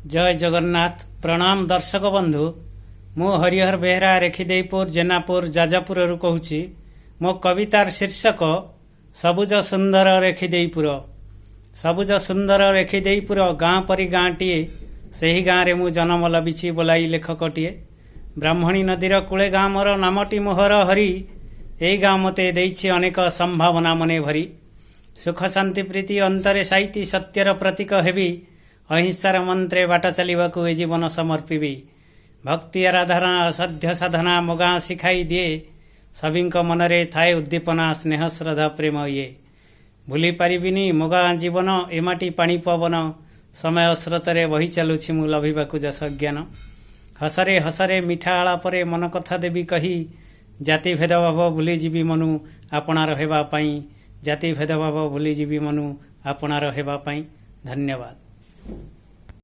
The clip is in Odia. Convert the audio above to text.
ଜୟ ଜଗନ୍ନାଥ। ପ୍ରଣାମ ଦର୍ଶକ ବନ୍ଧୁ। ମୁଁ ହରିହର ବେହେରା, ରେଖିଦେଇପୁର, ଜେନାପୁର, ଯାଜପୁରରୁ କହୁଛି। ମୋ କବିତାର ଶୀର୍ଷକ "ସବୁଜ ସୁନ୍ଦର ରେଖିଦେଇପୁର"। ସବୁଜ ସୁନ୍ଦର ରେଖିଦେଇପୁର, ଗାଁ ପରି ଗାଁଟିଏ। ସେହି ଗାଁରେ ମୁଁ ଜନ୍ମ ଲଭିଛି ବୋଲାଇ ଲେଖକଟିଏ। ବ୍ରାହ୍ମଣୀ ନଦୀର କୂଳେ ଗାଁ ମୋର, ନାମଟି ମୋହର ହରି। ଏଇ ଗାଁ ମୋତେ ଦେଇଛି ଅନେକ ସମ୍ଭାବନା ମନେ ଭରି। ସୁଖ, ଶାନ୍ତି, ପ୍ରୀତି ଅନ୍ତରେ ସାଇତି ସତ୍ୟର ପ୍ରତୀକ ହେବି। ଅହିଂସାର ମନ୍ତ୍ରେ ବାଟ ଚାଲିବାକୁ ଏ ଜୀବନ ସମର୍ପିବି। ଭକ୍ତି, ଆରାଧନା, ଅସାଧ୍ୟ ସାଧନା ମୋ ଗାଁ ଶିଖାଇ ଦିଏ। ସଭିଙ୍କ ମନରେ ଥାଏ ଉଦ୍ଦୀପନା, ସ୍ନେହ, ଶ୍ରଦ୍ଧା, ପ୍ରେମ ଇଏ। ଭୁଲି ପାରିବିନି ମୋ ଗାଁ ଜୀବନ, ଏ ମାଟି, ପାଣି, ପବନ। ସମୟ ସ୍ରୋତରେ ବହି ଚାଲୁଛି ମୁଁ ଲଭିବାକୁ ଯଶ ଜ୍ଞାନ। ହସରେ ହସରେ, ମିଠା ଆଳାପରେ ମନ କଥା ଦେବି କହି। ଜାତି ଭେଦଭାବ ଭୁଲିଯିବି ମନୁ ଆପଣାର ହେବା ପାଇଁ। ଜାତି ଭେଦଭାବ ଭୁଲିଯିବି ମନୁ ଆପଣାର ହେବା ପାଇଁ। ଧନ୍ୟବାଦ।